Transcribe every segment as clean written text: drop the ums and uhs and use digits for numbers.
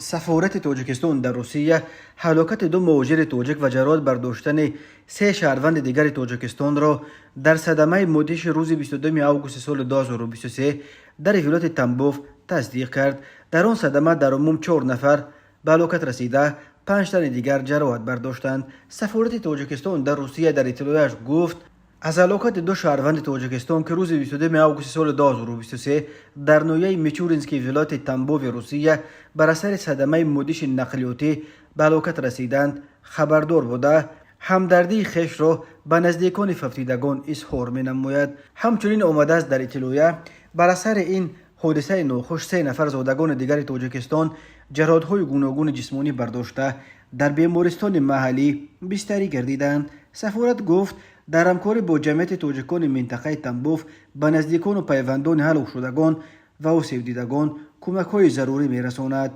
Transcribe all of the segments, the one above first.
Сафорати Тоҷикистон дар Русия ҳалокати ду муҳоҷири тоҷик ва ҷароҳат бардоштани се шаҳрванди дигари Тоҷикистонро дар садамаи мудҳиши рӯзи 22 августи соли 2023 дар вилояти Тамбов тасдиқ кард. Дар он садама дар умум чор нафар ба ҳалокат расида, панҷ тани дигар ҷароҳат бардоштанд. Сафорати Тоҷикистон дар Русия дар иттилояш гуфт, аз ҳалокати ду шаҳрванди Тоҷикистон, ки рӯзи 22 августи соли 2023 дар ноҳияи Мичуринский вилояти Тамбови Русия бар асари садамаи мудҳиши нақлиётӣ ба ҳалокат расиданд, хабардор буда, ҳамдардии хешро ба наздикони фавтидагон изҳор менамояд. Ҳамчунин омадааст дар иттилоя, бар асари ин ҳодисаи нохуш се нафар зодагони дигари Тоҷикистон ҷароҳатҳои гуногуни ҷисмонӣ бардошта, дар бемористони маҳаллӣ бистарӣ гардиданд. Сафорат гуфт, дар ҳамкорӣ бо ҷамъияти тоҷикони минтақаи Тамбов ба наздикону пайвандони ҳалокшудагон ва осебдидагон кӯмакҳои зарурӣ мерасонад.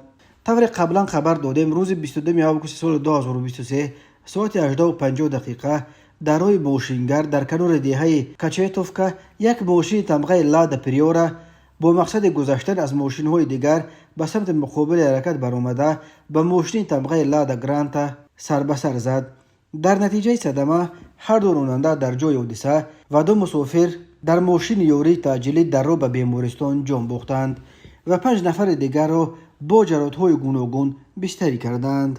Тавре қаблан хабар додем, рӯзи 22 августи соли 2023 соати 18:50 дар роҳи мошингард дар канори деҳаи Кочетовка як мошини тамғаи «Лада Приора» бо мақсади гузаштан аз мошинҳои дигар ба самти муқобили ҳаракат баромада, ба мошини тамғаи «Лада Гранта» сарбасар зад. Дар натиҷаи садама ҳарду ронанда дар ҷои ҳодиса ва ду мусофир дар мошини ёрии таъҷилӣ дар роҳ ба бемористон ҷон бохтанд ва панҷ нафари дигарро бо ҷароҳатҳои гуногун бистарӣ карданд.